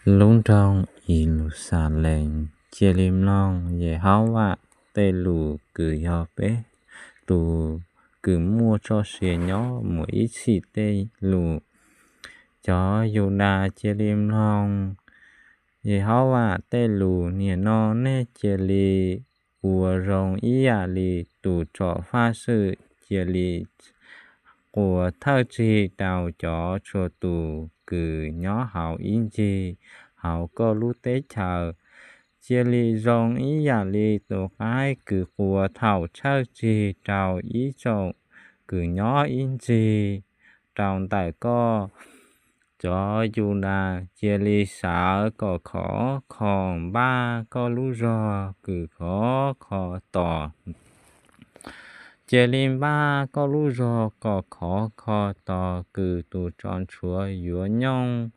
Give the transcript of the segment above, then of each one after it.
Lub nroog Yeluxalees, cia li mloog Yehauvas tej lus kws yog peb tus kws muaj txoj sia nyob mus ib txhis tej lus. Cov Yudas, cia li mloog Yehauvas tej lus. Nim no nej cia li ua zoo ib yam li tus tsom faj xwm, cia li quas thawj tsig rau cov txhua tus kws nyob hauv ib ncig hauv koj lub teb chaws. Cia li zoo ib yam li tus qaib kws quas thaum thawj tsig rau ib tsoom kws nyob ib ncig rau ntawm koj. Cov Yudas, cia li sawv kom khov kho npaj koj lub zog kws khov kho tos. Cia li npaj koj lub zog kom khov kho tos kws tus tsov ntshua yuav nyooj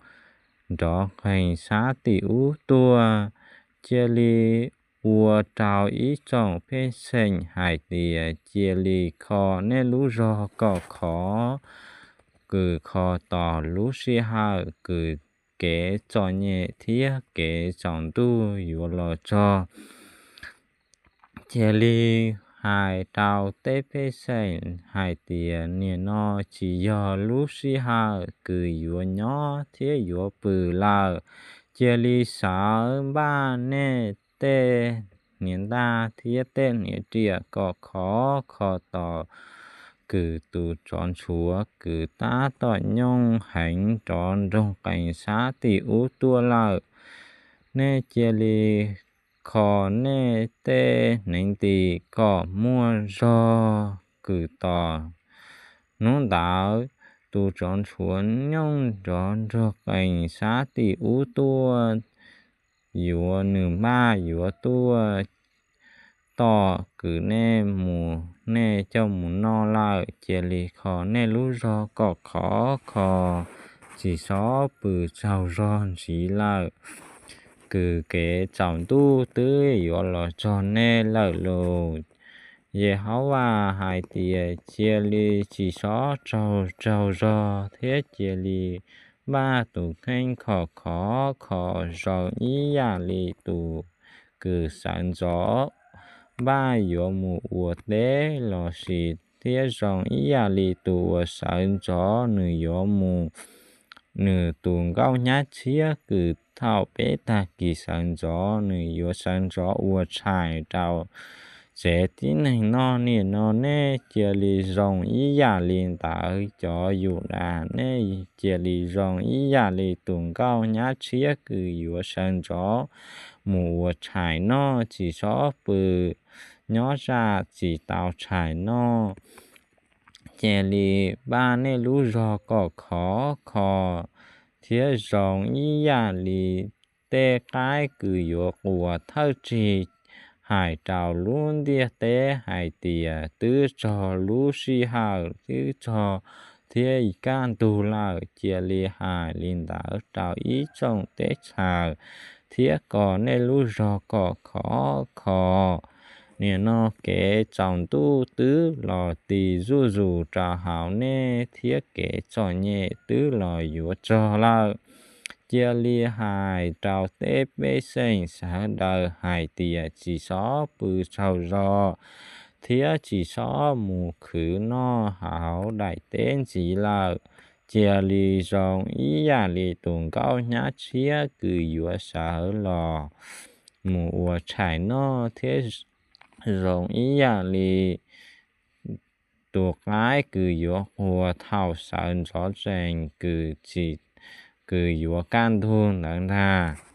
nrov qees sab tim ub tuaj. Cia li ua rau ib tsoom pej xeem hais tias, cia li kho nej lub zog kom khov kws kho tos lub sij hawm kws kev txom nyem thiab kev tsaus ntuj yuav los txog. Cia li hais rau tej pej xeem hais tias, nim no tsis yog lub sij hawm kws yuav nyob thiab yuav pw lawm. Cia li sawv npaj nej tej hniav ntaj thiab tej hniav riam kom khov kho tos kws tus tsov ntshua kws tab tom nyooj heev nrov nroog qees sab tim ub tuaj lawm. Nej cia li kho nej tej hneev ntim kom muaj zog kws tos. Hnub ntawd tus tsov ntshua nyooj nrov nroog qees sab tim ub tuaj, yuav nws npaj yuav tuaj tom kws nej mus, nej coj mus noj lawm. Cia li kho nej lub zog kom khov kho, tsis txhob pw tsaug zog ntxiv lawm, kws kev tsaus ntuj twb yuav los txog nej lawm los. Yehauvas hais tias, cia li tsis txhob tsaug tsaug zog thiab cia li npaj tus kheej kom khov kho zoo ib yam li tus kws sawv ntxov npaj yuav mus ua teb los sis thiab zoo ib yam li tus uas sawv ntxov nws yuav mus, nws tus nkauj nyab tshiab kws thaum peb tag kis sawv ntxov nws yuav sawv ntxov ua tshais rau tsev tib neeg noj. Nim no nej cia li zoo ib yam li ntawd. Cov Yudas, nej cia li zoo ib yam li tus nkauj nyab tshiab kws yuav sawv ntxov mus ua tshais noj, tsis txhob pw nyob zaj tsis tau tshais noj. Cia li npaj nej lub zog kom khov kho thiab zoo ib yam li tej qaib kws yuav quas thawj tsig hais rau lub ntiaj teb hais tias, twb txog lub sij hawm, twb txog thiab kaj ntug lawm. Cia li hais li ntawd rau ib tsoom teb chaws thiab kho nej lub zog kom khov kho. Nim no kev tsaus ntuj twb los ti zuj zus rau hauv nej thiab kev txom nyem twb los yuav txog lawm. Cia li hais rau tej pej xeem sawv daws hais tias, tsis txhob pw tsaug zog thiab tsis txhob mus khwv noj hauv daim teb ntxiv lawm. Cia li zoo ib yam li tus nkauj nyab tshiab kws yuav sawv los mus ua tshais noj thiab zoo ib yam li tus qaib kws yuav quas thaum sawv ntxov tsees kws yuav kaj ntug ntawd ntag.